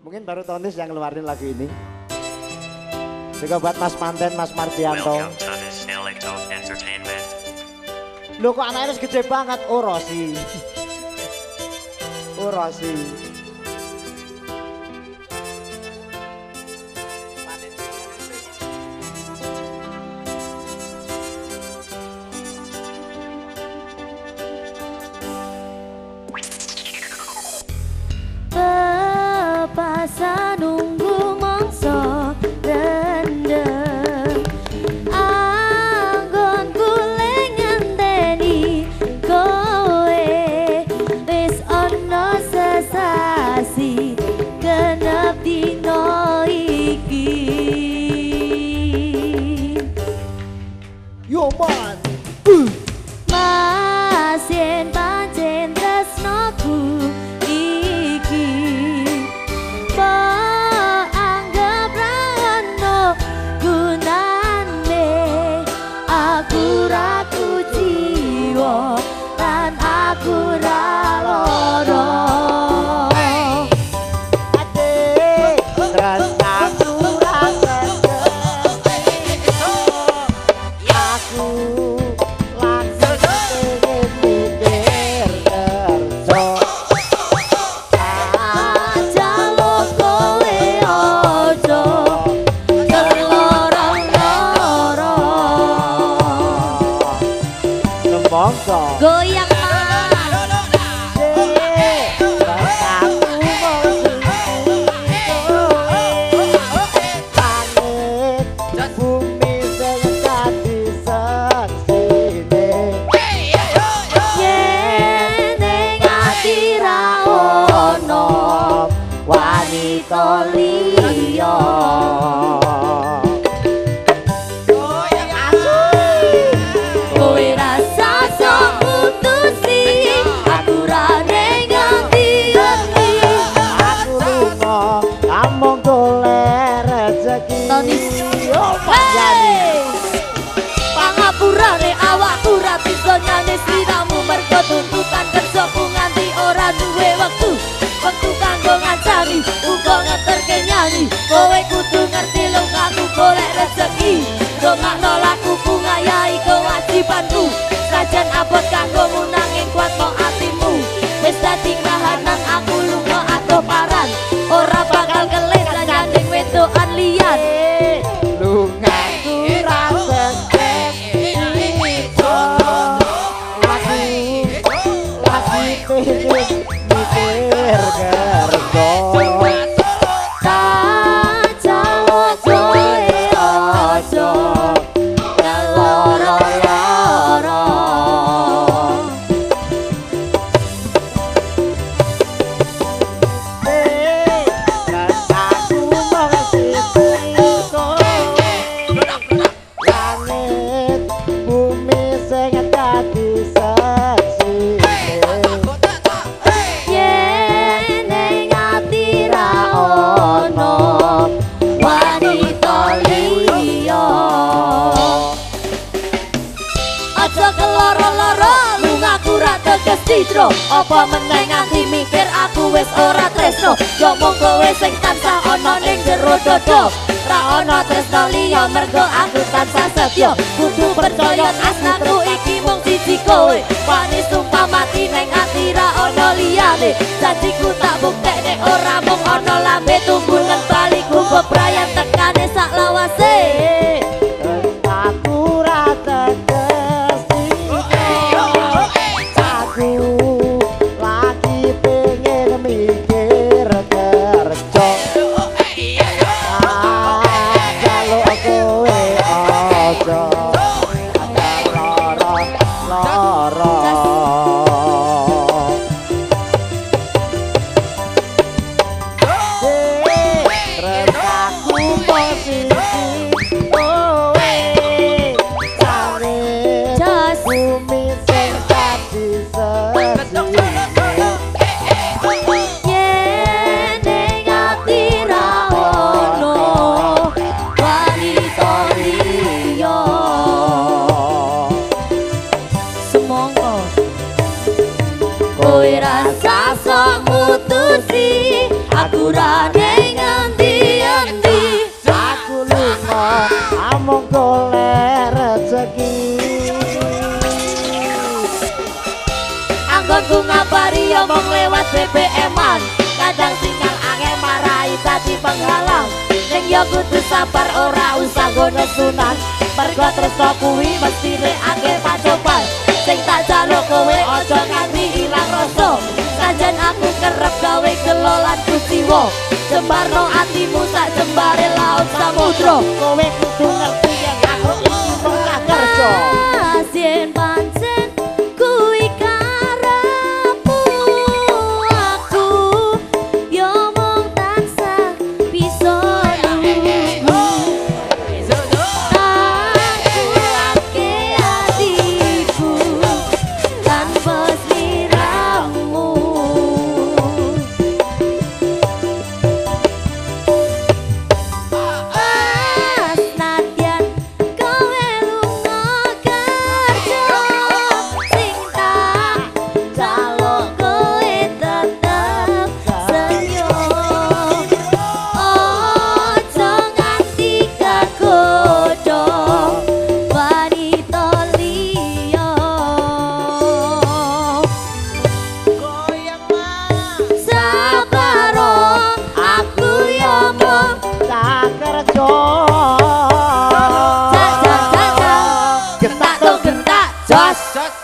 Mungkin baru Tonis yang ngeluarin lagu ini. Juga buat Mas Manten, Mas Mardianto. Loh kok anaknya harus gede banget? Oh Rosi. Oh Rosi. Pepasa nunggu mongso rendeng, anggonku ngenteni kowe, wis ana sesasi genep dina iki. Yo man. Mas yen pancen tresnoku iki, anggap ra ono gunane, aku ra kuciwa lan aku ra loro. Ade tresnaku ra aku langsung pengen mikir kerja. Jaluk kowe aja keloro-loro. Semongko. Goyang Mas. Yen ning ati ra ono wanita liya. Kowe rasa sok mutusi, aku ra nganti-nganti. Aku lunga amung golek rezeki. Tonis. Oh, Hey! Pangapurane awakku ra bisa nyane sliramu, mergo tuntutan kerjaku nganti ora duwe wektu. Wektu kanggo ngancani uga ngeterke nyanyi. Kowe kudu ngerti lungaku golek rezeki. Dongakno lakuku ngayahi kewajibanku. Sajan abot kanggomu nanging kuatno atimu. Wis dadi kahanan aku lunga adoh paran. Ora bakal kelis nyanding wedokan liyan. Lungaku ra teges lagi pengen mikir kerja. Jaluk kowe aja keloro-loro. Tresnaku mung siji kowe, langit bumi sing dadi seksine. Yen ning ati ra ono wanita liya. Aja keloro-loro, lungaku ra teges cidra. Apa meneh nganti mikir aku wis ora tresno. Yo mung kowe sing tansah ana ning jero dada. Ra ono tresno liya mergo aku tansah setya. Kudu percaya asnaku iki mung siji kowe. Wani sumpah mati ning ati ra ono liyane. Janjiku tak buktekne ora mung ana lambe tunggu nang baliku bebrayan tekane sak lawase. Aku ra teges aku lagi pengen mikir kerja. Jaluk kowe aja loro-loro. Tresnaku mung siji kowe, langit Jos. bumi sing dadi seksine. Yen ning ati ra ono wanita liya. Semongko kowe rasa sok mutusi, aku ra. BBM-an. Kadang sinyal angel marai dadi penghalang. Ning yo kudu sabar ora usah nggo nesunan. Mergo tresno kuwi mestine akeh pacoban. Sing tak jaluk kowe aja nganti ilang rasa. Sajan aku kerep gawe gelo lan kuciwa. Jembarno atimu sak jembare laut samudra. Kowe kudu ngerti yen aku iki mung cah kerja. Yen pancen kuwi karepmu, aku yo mung tansah bisa nunggu. Aku atiku tanpa sliramu. Mas nadyan kowe lunga kerja, sing tak jaluk kowe tetep senyum. Ojo nganti kagodha wanita liya. Goyang Mas. Sabaro aku yo mung Cah kerja. Jak jak jak jak. Gentak Gentak tung gentak jos.